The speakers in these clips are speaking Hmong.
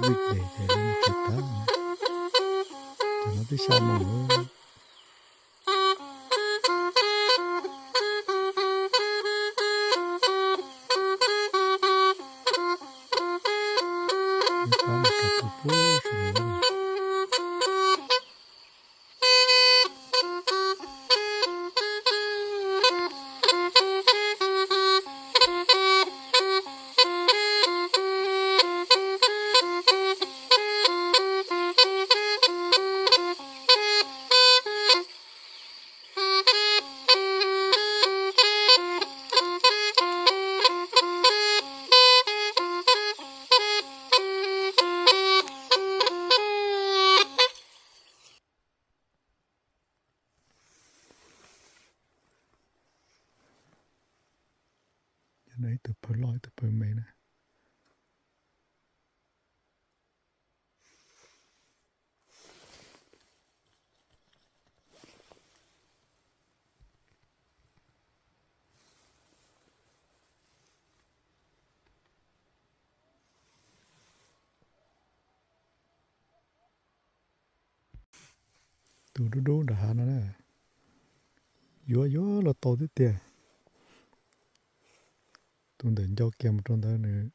weekday ces lawv tseem pab. Tam no twb xya moos lawm. Pab mas kav pub pub si lawm. Cov no ib tug phaw loj ib tug phaw me na. Tus dub dub nram hav no na, yuav yuav los tau thiab tiag. Tus ntawm ncau kiag mus rau ntawd nws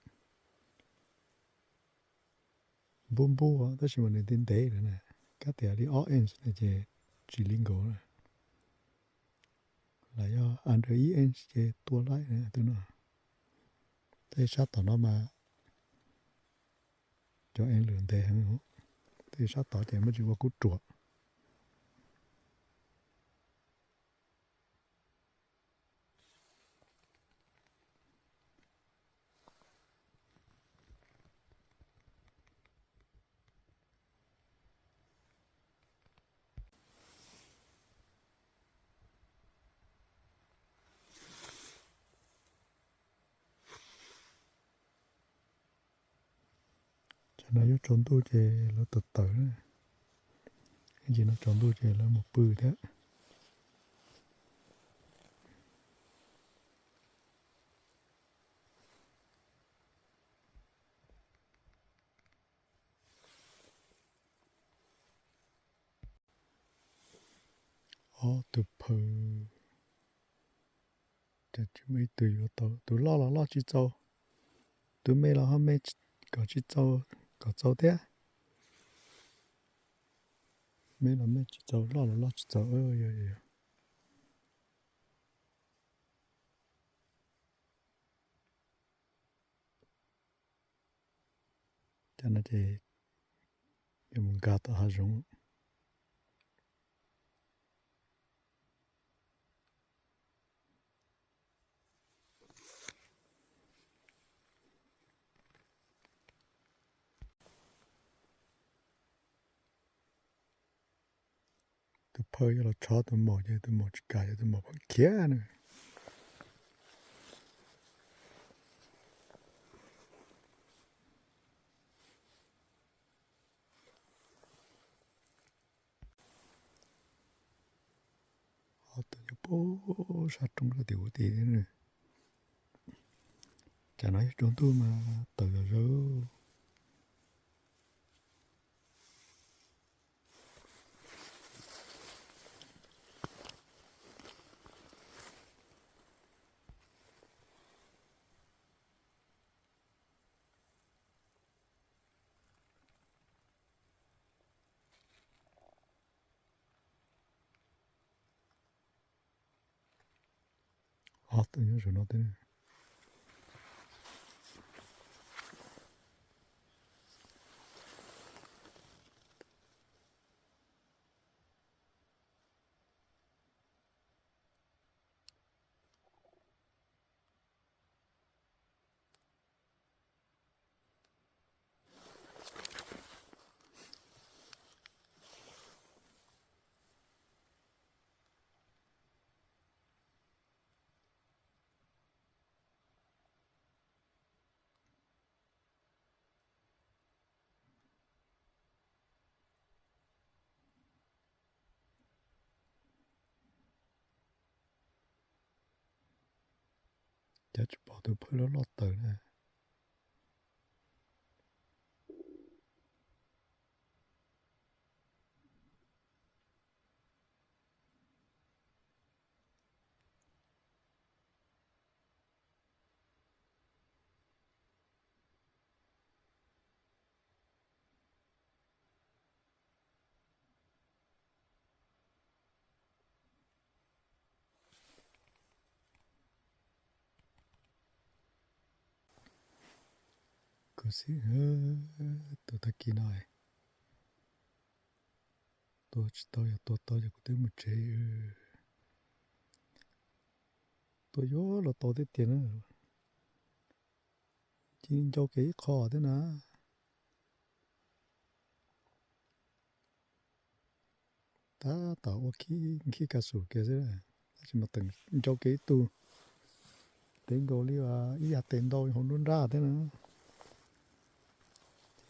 npub npub tab sis mas nws ntev ntev lawm na. Kab tias li ob inch no ces tsis li nkaus na. Los yog under ib inch ces tua laib na tus no. Tej sab tom no mas cov ej lwm ntev heev. Tej sab tod ces muab tsis ua kub ruam. Tsam no yuav tsaus ntuj ces lawv tawm tawm na. Ib ntsis no tsaus ntuj ces lawv mus pw thiab. Ob tug phaw, cas tsis muaj ib tug yuav tau. Tus loj los loj tsis txaus, tus me los ho me kom tsis txaus, kom txaus thiab. Me los me tsis txaus, loj los loj tsis txaus. Yog, yog, yog. Cov no ces yuav mus nkag tom hav zoov. Tus phaw yuav los tshov tus maum ces tus maum tsis kam, ces tus maum pheej khiav na. Ob tug nyob puag sab roob sab tim ub tid. Tsam no yuav tsaus ntuj mas tawm zom zaws. Ob tug nyob saum no thiab. Cas tsis pom tus phawj loj loj tawm na. Xwb, tus tag kis no tua tsis tau, yog tua tau ces kuv twb mus tsev. Tua yuav los tau thiab tiag na. Cia li ncau kiag ib qho thiab na. Tab tom ua khib nkhib ka xus kiag xwb, tab sis mas teem ncau kiag ib tug, tev nkaus li ib yam tes ntau hauv nruab nrab thiab na.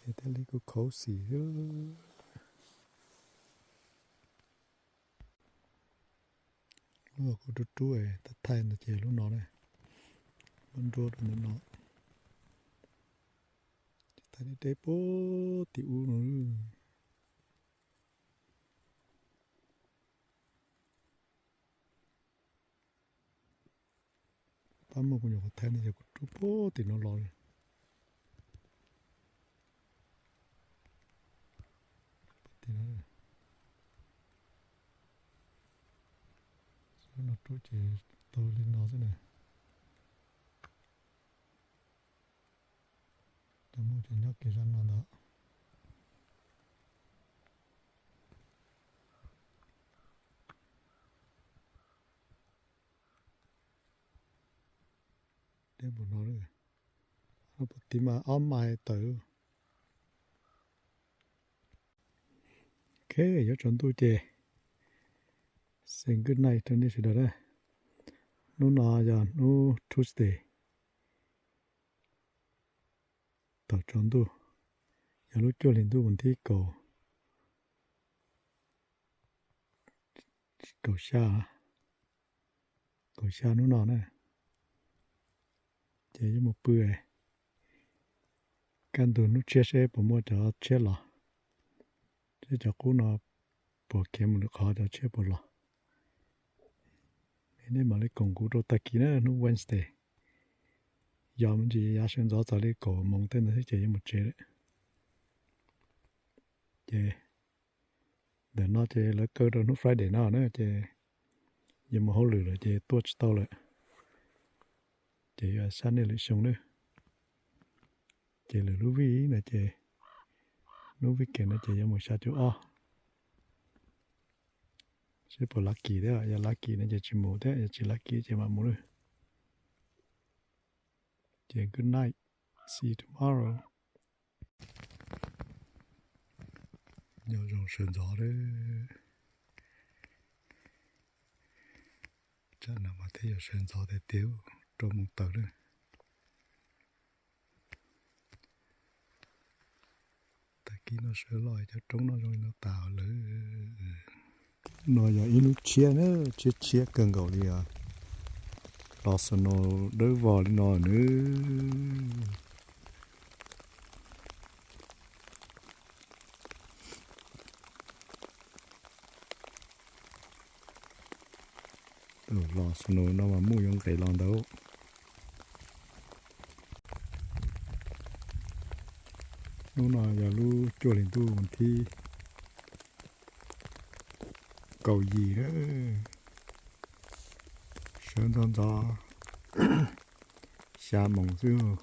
Ces thiaj li kuv khuv xim xwb. Lub kuv rub rub thaij thaij no ces lub no na, muab nruab rau ntawm no, thaij deb deb puag tim ub no. Pab muaj kuv nyuam qhuav thaij ntawd ces kuv rub puag tim no los li. Tim no, no rub ces tau li no xwb na. Cov muj ces nyob kiag zaj no ntag. Deb npaum no, no puag tim mas ob mais tawm. Ok, yuav tsaus ntuj ces say good night rau nej sawv daws na. Hnub no yog hnub Tuesday, thaum tsaus ntuj, yog lub cuaj hlis ntuj vas thib kaum, kaum xya, kaum xya hnub no na. Ces yuav mus pw, kaj ntug hnub tshiab seb puas muaj cov tshiab los, seb cov qub no puas khiav mus lwm qhov, cov tshiab puas los. Nej mam li koom kuv rau tag kis na, hnub Wednesday. Yog me ntsis yav sawv ntxov txog li kaum moos tej ntawd xwb ces yuav mus tsev lawm. Ces ntawm no ces lawv kaw rau hnub Friday no na, ces yuav mus hauj lwm lawm ces tuaj tsis tau lawm. Ces yuav xyuas nej lwm xyoo na. Ces lwm lub vij no ces, lub weekend no ces yuav mus xya caum ob, seb puas lucky thiab, yog lucky no ces tsis mus thiab, yog tsis lucky ces mam mus na. Ces good night, see you tomorrow. Nyob zoo sawv ntxov lawm. Tsam no mas thiaj yog sawv ntxov tiag tiag, rau moos tawm lawm. Tag kis no sawv los cov roob no zoo li no tas lawm. No yog ib lub tshiab na, tshiab tshiab kawg nkaus li os. Los snow dawb vog li no nws. Los snow no mas muj yuav nqes los ntawd. Hnub no yog lub cuaj hlis ntuj vas thib kaum yim na. Sawv ntxov ntxov xya moos xwb,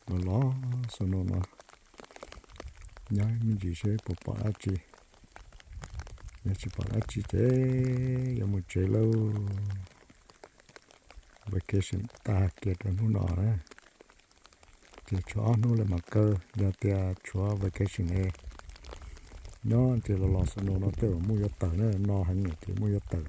los los snow no, nyob me ntsis seb puas pom dab tsi. Yog tsis pom dab tsi ces yuav mus tsev lauj. Vacation tag kiag rau hnub no na. Ces tshuav ob hnub lawm mam kaw, yog tias tshuav vacation es nyob ces los los snow no tej zaum muj yuav tawm na, no heev ces muj yuav tawm.